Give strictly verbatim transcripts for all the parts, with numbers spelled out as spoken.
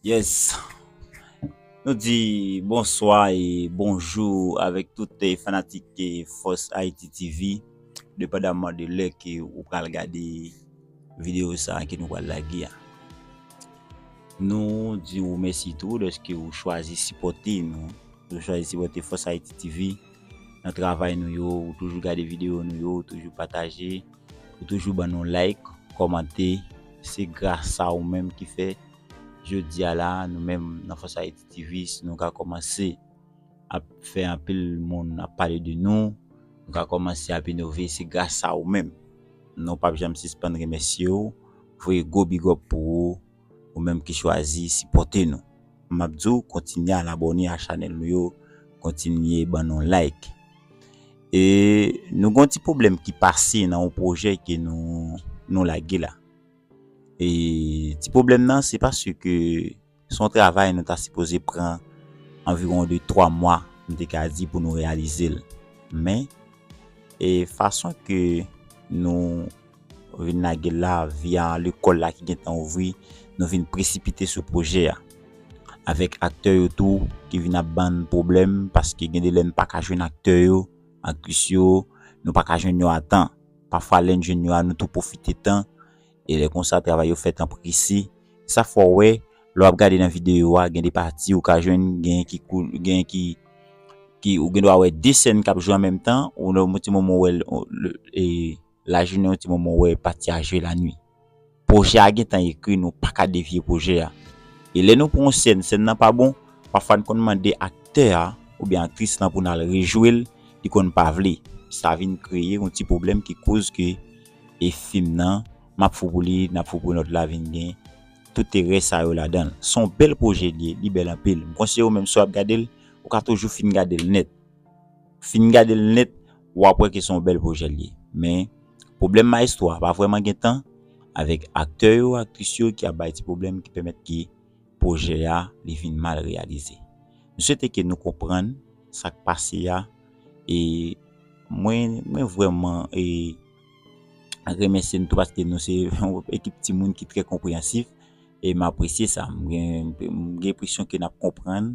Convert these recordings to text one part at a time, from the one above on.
Yes. Nou di bonswa e bonjou avèk tout, eh, fanatik, eh, Fòs Ayiti T V, depandaman de lè ke ou pral gade videyo sa a ke nou pral lage a. Nou di ou mèsi tou dèske ou chwazi sipòte nou, ou chwazi sipòte Fòs Ayiti T V nan travay nou yo, ou toujou gade videyo nou yo, ou toujou pataje, ou toujou ban nou like, kòmante. Se gras a ou menm ki fè jodi a la, nou menm nan Fòs Ayiti T V, si nou ka kòmanse ap fè anpil moun ap pale de nou, nou ka kòmanse ap inove, se gras a ou menm. Nou p ap janm sispann remèsye w, voye gwo big up pou ou, ou menm ki chwazi sipòte nou. M ap di w, kontinye al abòne a chanèl nou yo, kontinye ban nou like. E nou gen yon ti pwoblèm ki pase nan yon pwojè ke nou, nou lage la. E ti pwoblèm nan, se paske se yon travay nou ta sipoze pran anviwon de twa mwa, m te ka di, pou nou reyalize l. Men, e fason ke nou vin lage l la, via lekòl la ki gentan ouvri, nou vin presipite sou pwojè a. Avèk aktè yo tou ki vin ap ban n pwoblèm, paske gen de lè n pa ka jwenn aktè yo, aktris yo, nou pa ka jwenn yo a tan. Pafwa, lè n jwenn yo a, nou tou pwofite tan, e lè konsa, travay yo fèt an prese. Sa fè w wè, lè w ap gade nan videyo a, gen de pati ou ka jwenn, gen ki kou-, gen ki, ki, ou gen dwa wè de sèn k ap jwe an menm tan, ou nan yon ti moman w wè l, e, lajounen, yon ti moman w wè pati a jwe lannuit. Pwojè a gentan ekri, nou pa ka devye pwojè a. E lè nou pran yon sèn, sèn nan pa bon, pafwa n konn mande aktè a oubyen aktris lan pou n al rejwe l, li konn pa vle. Sa vin kreye yon ti pwoblèm ki koz ke e fim nan, m ap fou pou li, n ap fou pou lòt la vin gen tout erè sa yo ladan l. Se yon bèl pwojè li ye, li bèl anpil. M konseye w menm si w ap gade l, ou ka toujou fin gade l nèt. Fin gade l nèt, w ap wè ke se yon bèl pwojè li ye. Men, pwoblèm mayestwo a pa vrèman gen tan avèk aktè yo, aktris yo ki ap bay ti pwoblèm ki pèmèt ke pwojè a li vin mal reyalize. M swete ke nou konprann sa k pase a, e mwen, mwen vrèman, e, remèsye nou tou paske nou se yon ekip timoun ki trè konpreyansif, e m apresye sa. M gen, m gen enpresyon ke n ap konprann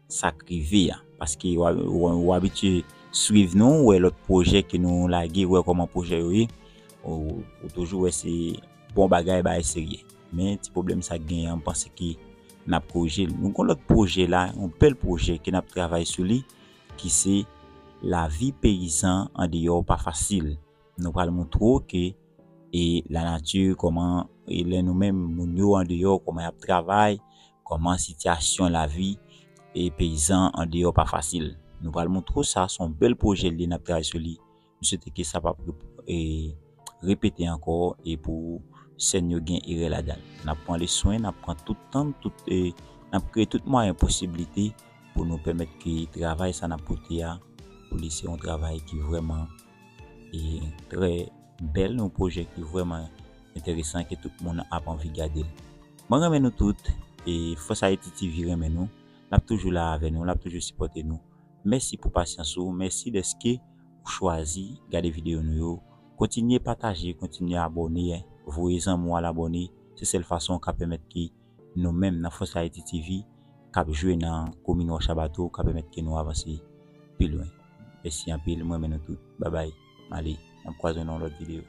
sa k rive a. Paske w a-, w a-, w abitye swiv nou, wè lòt pwojè ke nou lage, wè kòman pwojè yo ye. Ou, ou toujou wè se bon bagay, bagay serye. Men ti pwoblèm sa k genyen an, m panse ke n ap korije l. Nou gen lòt pwojè la, yon bèl pwojè ke n ap travay sou li, ki se lavi peyizan andeyò pa fasil. Nou pral montre w ke, e, lanati, kòman, e, lè nou menm, moun yo andeyò, kòman y ap travay, kòman sitiyasyon lavi, e, peyizan andeyò pa fasil. Nou pral montre w sa, se yon bèl pwojè li ye, n ap travay sou li. M swete ke sa p ap rep-, e, repete ankò e pou sèn yo gen erè ladan l. N ap pran le swen, n ap pran tout tan, tout, e, n ap kreye tout mwayen posiblite pou nou pèmèt ke travay sa n ap pote a, pou li se yon travay ki vrèman, e, trè bèl, yon pwojè ki vrèman enteresan, ke tout moun ap anvi gade l. Mwen renmen nou tout, e Fòs Ayiti T V renmen nou. N ap toujou la avè nou, n ap toujou sipòte nou. Mèsi pou pasyans ou, mèsi dèske ou chwazi gade videyo nou yo. Kontinye pataje, kontinye abòne, voye zanmi w al abòne. Se sèl fason w ka pèmèt ke nou menm nan Fòs Ayiti T V k ap jwe nan komin Wòch Abato ka pèmèt ke nou avanse pi lwen. Mèsi anpil, mwen renmen nou tout. Babay, m ale, n ap kwaze nan yon lòt videyo.